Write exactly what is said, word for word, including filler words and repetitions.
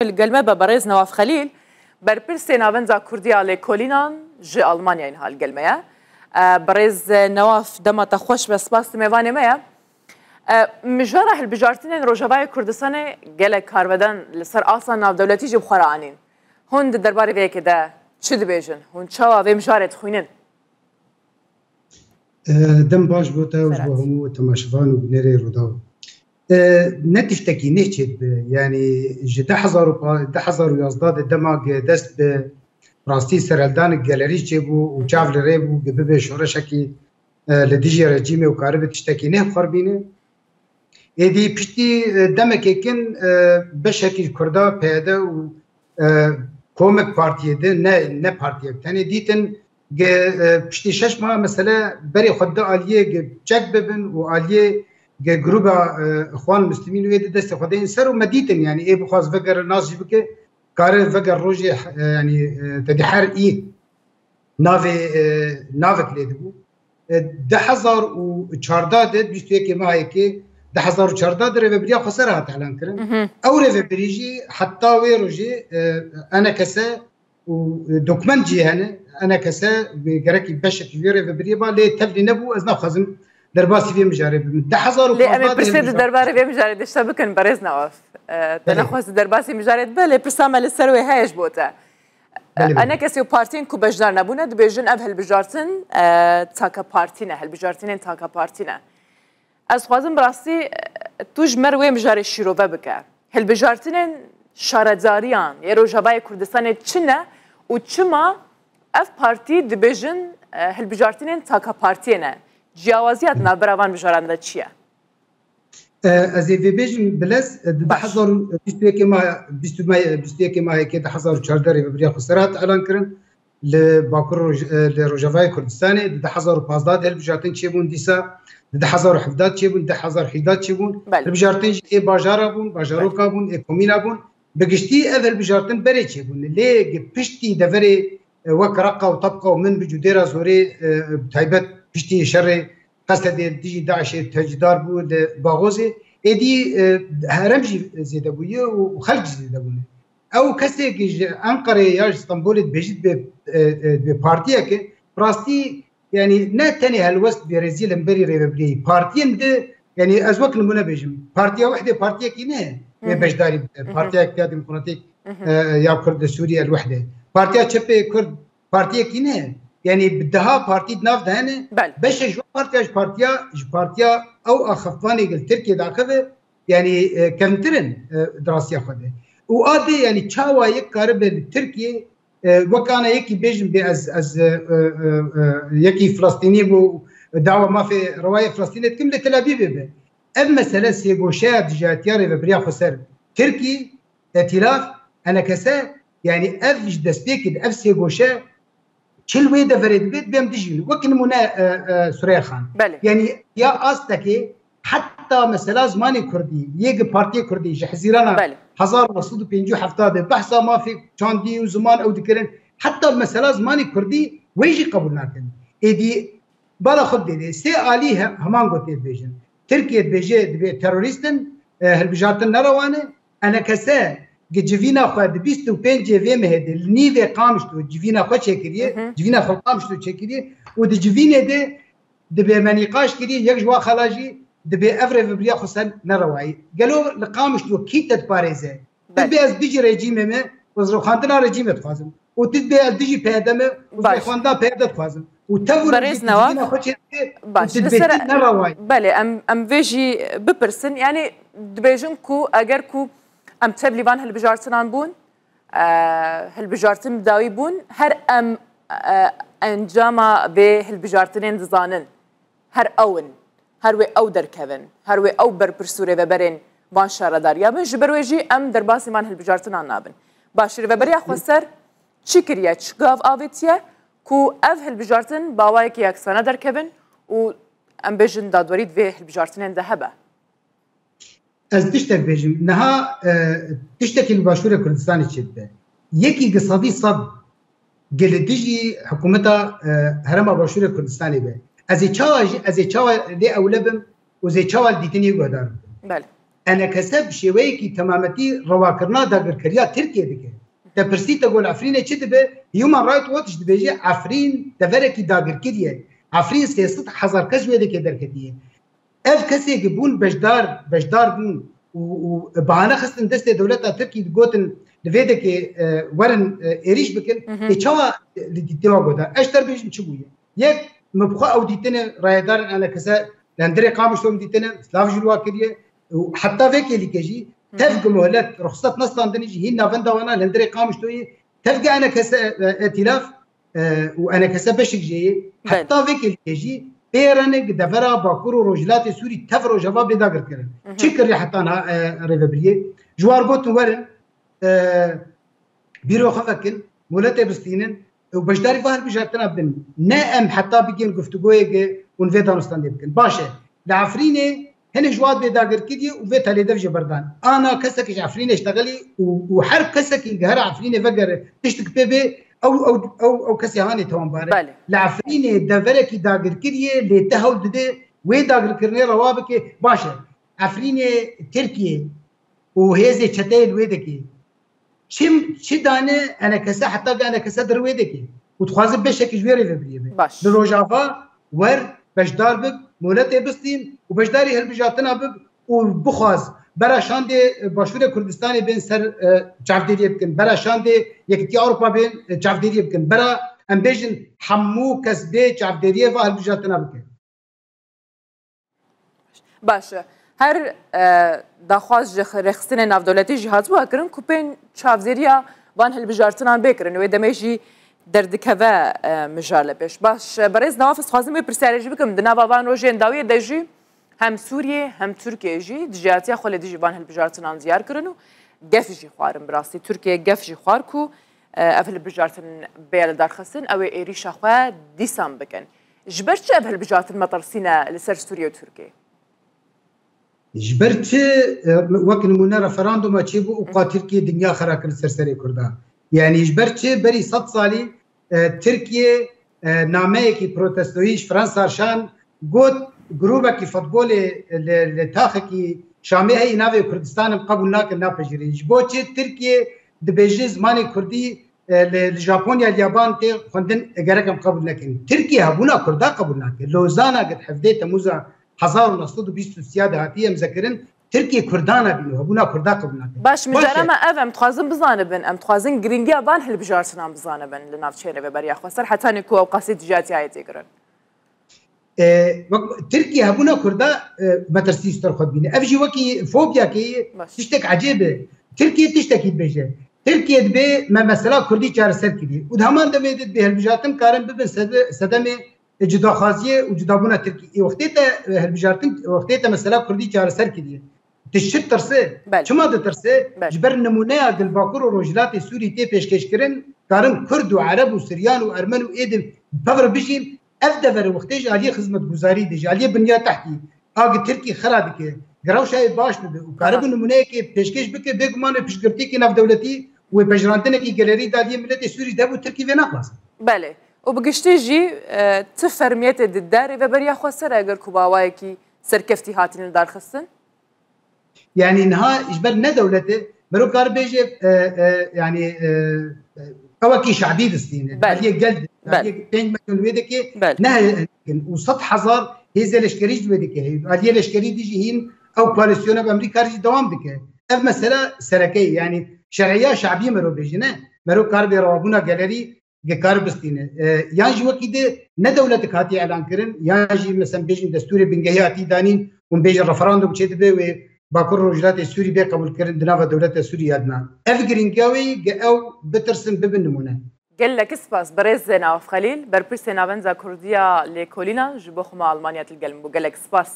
Li gel me be berêz Newaf Xelîl, berpirsê Navenda Kurdî ya Lêkolînan ji Almanyayê niha li gel me ye. E, berêz Newaf, dema te xweş be, spas di mêvanê me ye. E, mijara hilbijartinên Rojavayê Kurdistanê gelek karveden li ser asta navdewletî jî bi xwe re anîn. Hûn di derbarê vê yekê de çi dibêjin? Hûn çawa vê mijarê dixwînin? E, dem baş bo te û ji bo hemû temaşevan û binêrê Rûdaw. E, ne tiştekî neh çêdibe. Yanî ji du hezar û pa-, du hezar û yazdeh de dema ge dest bi rastî serhildanik gelerî çêbû û çav li rê bû ge bibe şoreşekî, e, li dijî rejîmê û karibe tiştekî neh bi xwe re bîne. Êdî piştî, e, demekê kin, e, beşekî Kurda, P Y D û, e, komek partiyê de, ne, ne partiyek tenê dîtin, ge, e, piştî şeş mah mesele berê xwe di aliyê ge çek bibin û aliyê ge grûba, e, Ixwan Muslimîn wê di destê xwe deyên ser û me dîtin, yanî ê bixwaz veger nas jî bike, kare veger rojê, e, yanî, e, tedî her î navê, e, navek lê dibû. E, du hezar û çardeh de, bîst û yekê mehekê du hezar û çardeh de rêvebiriya xweser hat elan kirin. Ew rêvebirî jî heta wê rojê, e, enekese û dokument jî hene, enekese gerekî beşekî wê rêvebiriyê ba, lê tevlî nebû, ez naxwazim derbasî vê mijarê bibim. Du hezar û pazdeh de. Lê em ê pirsê di derbarê vê mijarê de şte bikin, berêz Newaf. E, te nexwest di derbasî mijarê dibe, lê pirsa me li ser wê heye ji bo te. Enekesê û partiyên ku beşdar nebûne dibêjin ev hilbijartin, e, take partî ne, hilbijartinên take partî ne. Ez xwazim bi rastî, e, tu ji me re wê mijarê şîrove bike. Hilbijartinên şaredariyan yê Rojavayê Kurdistanê çi ne û çima ev partî dibêjin, e, hilbijartinên take partiyê ne? Ciyawaziya di navbera van mijaran de çi ye? E, ez ê vê bêjim, bilez, e, di du hezar û bîst û yekê mah, bîst û mah, bîst û yekê mehekê du hezar û çardeh rêvebiriya xweser hat elan kirin. Li Bakur Roj-, e, li Rojavayê Kurdistanê di du hezar û pazdeh de hilbijartin çêbûn, dîsa di du hezar û hevdeh çêbûn, du hezar û hejdeh çêbûn. Hilbijartin jî ê bajara bûn, bajaroka bûn, ê komîna bûn. Bi giştî ev hilbijartin berê çêbûn. Lê gi piştî deverê, e, wek Reqa û Tebqa û Minbic û Dêra Zorê, e, taybet piştî şerê Qesedê li dijî DAIŞê tecîdar bû li Baxozê. Êdî, e, herem jî zêde bûye û, û xelk jî zêde bûne. Ew kesê ki ji Enqereyê ya ji Stenbolê dibêjî dibê, e, e, dibê partiyeke, rastî, yanî ne tenê helwest bêrezî li hemberî rêvebiriyê. Partiyên di, yanî ez wek nimûne bêjim, Partiya Wehdê partiyekî ne wê beşdarî bike. Partiya Yekitiya Demokratîk, e, ya Kurd li Sûriyê El Wehdê. Partiya Çepê Kurd partiyekî ne. Yanî bi deha partî di nav de hene. Beşek ji wan partiya ji partiya, ji partiya ew axifvanê li Tirkiyê daxive, yanî, e, kevntir in, e, di rastiya xwe de. Û a dê, yanî çawa yek karibe li Tirkiyê, e, wek ana yekî bêjim bê ez, ez, e, e, e, e, yekî Filistînî bû, dawa mafê rewayê Filistînê dikim, li Tel Avîvê be. Ev mesele sêgoşeya dijatiya rêvebiriya xweser Tirkî, Etîlaf, enekese, yanî ev ji destpêkê de ev sê goşe çi li wê deverê dibe, dibêm dijîn. Wek nimûne, e, e, Sureyya Xan. Belê. Yanî ya astekê heta mesela zimanê kurdî, yê gi partiyê kurdî ji Hezîrana Belê. hezar û neh sed û pêncî û heft de behsa mafê çandî û ziman ew dikirin. Heta mesela zimanê kurdî wê jî qebûl nakin. Êdî bala xwe bidê. Sê alî he-, heman gotê dibêjin. Tirkiye dibêje dibê terorîst in, e, hilbijartin nerewa ne. Enekese gi civîna xwe di bîst û pêncê vê mehê de li nîvê Qamişlo civîna xwe çêkiriye, Hı hı. civîna xwe Qamişlo çêkiriye û di civînê de dibê me nîqaş kiriye, yek ji wan xela jî dibê ev rêvebiriya xweser nerewayî. Gelo li Qamişlo kî te diparêze? Belê. Dibê ez dijî rejîmê me û ez rêxandina rejîmê dixwazim. Û tu dibê ez dijî P Y D me û Baş. rêxandina P Y D dixwazim. Û tev û Berêz rejîm Newaf. dijîna xwe çêdike û Baş. tu Li dibê ser tu nerewayî. Belê, em, em vê jî bipirsin. Yanî dibêjin ku eger ku em tevlî van hilbijartinan bûn, e, hilbijartin bi dawî bûn, her em, e, encama vê hilbijartinên dizanin. Her ew in, her wê ew derkevin, her wê ew berpirs û rêveberên van şaredariya bin. Ji ber wê jî em derbasî van hilbijartinan nabin. Baş, rêveberiya xweser çi kiriye, çi gav avêtiye ku ev hilbijartin bi awayekî yeksana derkevin û em bêjin dadwerî di vê hilbijartinên de hebe? Ez tiştek bêjim. Niha, e, tiştekî li Başûrê Kurdistanê çêdibe. Yekî gi sedî sed gi li dijî hikûmeta, e, Herêma Başûrê Kurdistanê be. Ez ê çawa jî, ez ê çawa lê ewle bim û ez ê çawa li dîtinê guhdar bibim? Belê. ENKS bi şêweyekî temametî rewakirina dagirkeriya Tirkiyê dike. Te pirsî te got Efrînê çi dibe? Human Rights Watch dibêje Efrîn deverekî dagirkirî ye. Efrîn sê sed hezar kes ji wê dekê derketiye. Ev kesê ki bûn beşdar, beşdar bûn û, û bahane xistin destê dewleta Tirkî, digotin li vê dekê, e, werin, e, êrîş bikin. Hı hı. Ê çawa li dîtê wa goda? Ez ji te re bêjim çi bûye. Yek, min bi xwe ew dîtine rayedarên ENKS li hundirê Qamişlo min dîtine, silav ji li wa kiriye û heta vê kêlîkê jî Hı hı. tev gi muhlet, ruxsat nestandinê jî hîn navenda wana li hundirê Qamişloyê tev gi ENKS, e, e, îtîlaf, e, û ENKS beşek jê ye. Belê. Heta vê kêlîkê jî pê re ne gi devera Bakur û Rojhilatê Sûrî tev Rojava bê dagirkirin. Hı hı. Çi kiriye heta niha, e, rêvebiriyê? Ji war gotin werin, e, bîro xwe vekin, moletê bistînin û beşdarî va hilbijartina bin. Ne em heta bigên guftûgoyeke hûn vê danûstandê bikin. Baş e. Li Efrînê hinek ji wat bê dagirkirî û vê telê dev jê berdan. Ana kesek ji Efrînê ştexelî û, û her kesekî gihera Efrînê vegere tiştik pê bê, ew, ew, ew, ew kesê hanê tawanbar e. Belê. Li Efrînê deverekî dagirkirî ye, lê te hewl dide wê dagirkirinê rewa bike. Baş e. Efrînê Tirkiyê û hêzê çeteyê li wê dekê. Çi, çi dane ENKS heta ke ENKS di wê dekê û dixwaze beşekî ji wê rêvebiriyê be. Baş. Li Rojava wer beşdar bib, moletê bistîn û beşdarî hilbijartina bib û bixwaz bera şandê Başûrê Kurdistanê bên ser, e, çavdêriyê bikin, bera şandê Yekîtiya Ewropa bên, e, çavdêriyê bikin, bera em bêjin hemû kes bê çavdêriyê va hilbijartina bike. Baş e. Her, e, daxwaz ji rêxistinên navdewletî jî hatibû kirin ku bên çavdêriya van hilbijartinan bê kirin. Wê demê jî derdikeve, e, mijale pêş. Baş e, berêz Newaf, ez dixwazim wê pirsyarê jî bikim. Di nava van rojên dawiyê de jî hem Sûriyê hem Tirkiyê jî dijiyatiya xwe li dijî van hilbijartinan diyar kirin û gef jî xwarin. Bi rastî Tirkiyê gef jî xwar ku, e, ev hilbijartin bêya lidarxistin, ew ê êrîşa xwe dîsan bikin. Ji ber çi ev hilbijartin metirsî ne li ser Sûriye û Tirkiye? Ji ber çi, e, wek nimûne referanduma çêbû û ka Tirkiye dinya xera kir li ser serê Kurda? Yanî ji ber çi berî sed salî, e, Tirkiye, e, nameyekî protestoyî ji Fransa şand, got grûbekî futbolê li, li taxekî Şamê heyî navê Kurdistan em qebûl nakin, napejirîn. Ji bo çi Tirkiye dibêje zimanê Kurdî, e, li, li Japonya, li Yaban tê xwendin, e, gerek em qebûl nekin. Tirkiye hebûna Kurda qebûl nake. Lozana gid hevdê Temûza hezar û neh sed û bîst û sê de hatiye imzekirin, Tirkiye Kurdan nabîne û hebûna Kurda qebûl nake. Baş, min Baş e. cara me ev, em dixwazin bizanibin, em dixwazin giringiya van hilbijartinan bizanibin li navçeyên Rêveberiya Xweser, hetanî ku ew qasî dijatiyayê tê kirin. E, wek Tirkiye hebûna Kurda, e, metirsî ji ser xwe dibîne. Ev jî wekî fobiyakê ye, Baş. tiştek ecêb e. Tirkiye tiştekî dibêje. Tirkiye dibê me mesela Kurdî çareser kiriye. Û di heman demê de dibê hilbijartin karin bibin sede-, sedemê, e, cudaxwaziyê û cudabûna Tirkiyê. Ê wextê te, e, hilbijartin, wextê te mesela Kurdî çareser kiriye. Ti çi ditirse? Belê. Çima ditirse? Belê. Ji ber nimûneya di li Bakur û Rojhilatê Sûrî tê pêşkêşkirin, karin Kurd û Ereb û Siryan û Ermen û ê di bi pev re bijîn, ev dever wextê ji aliyê xizmetguzarî de, ji aliyê binya tehtî, a gi Tirkî xira dike, gi rewşa wê baş bibe û karibe Aha. nimûneyekê pêşkêş bike, bêguman wê piştgirtiyekî navdewletî û wê pejirandinekî gelerî di aliyê miletê Sûrî de hebû, Tirkî vê naxwaze. Belê. Û bi giştî jî, e, ti fermiyetê dide Rêveberiya Xweser eger ku bi awayekî serkeftî hatîne lidarxistin? Yanî niha ji ber ne dewlet e, mero kar bêje, e, e, yanî, e, e, ewekî şabî distîne. Belê. Aliyê gel, Belê. aliyê pênc milyon wê dike, Belê. ne heye kin û sed hezar hêzê leşkerî ji wê dike heye. Aliyê leşkerî dijî hîn ew koalîsyona bi Amerîka jî dewam dike. Ev mesela sereke ye, yanî şer'iya şabî mero bêje ne, mero kar bê rewabûna gelerî ge kar bistîne. E, yan jî wekî di ne dewletek hatiye elan kirin, yan jî mesela bêjin destûrê bingehî hatî danîn û bêjin referandum çêdibe wê Bakur Rojhilatê Sûrî bê qebûlkirin di nava dewleta Sûrî ya dina. Ev giringiya wê ye, ge ew bitirsin bibin nimûne. Gelek spas, berêz Zeynawaf Xelîl, berpirsê Navenda Kurdî ya Lêkolînan ji bo xwe me Almanya til gelm bû. Gelek spas.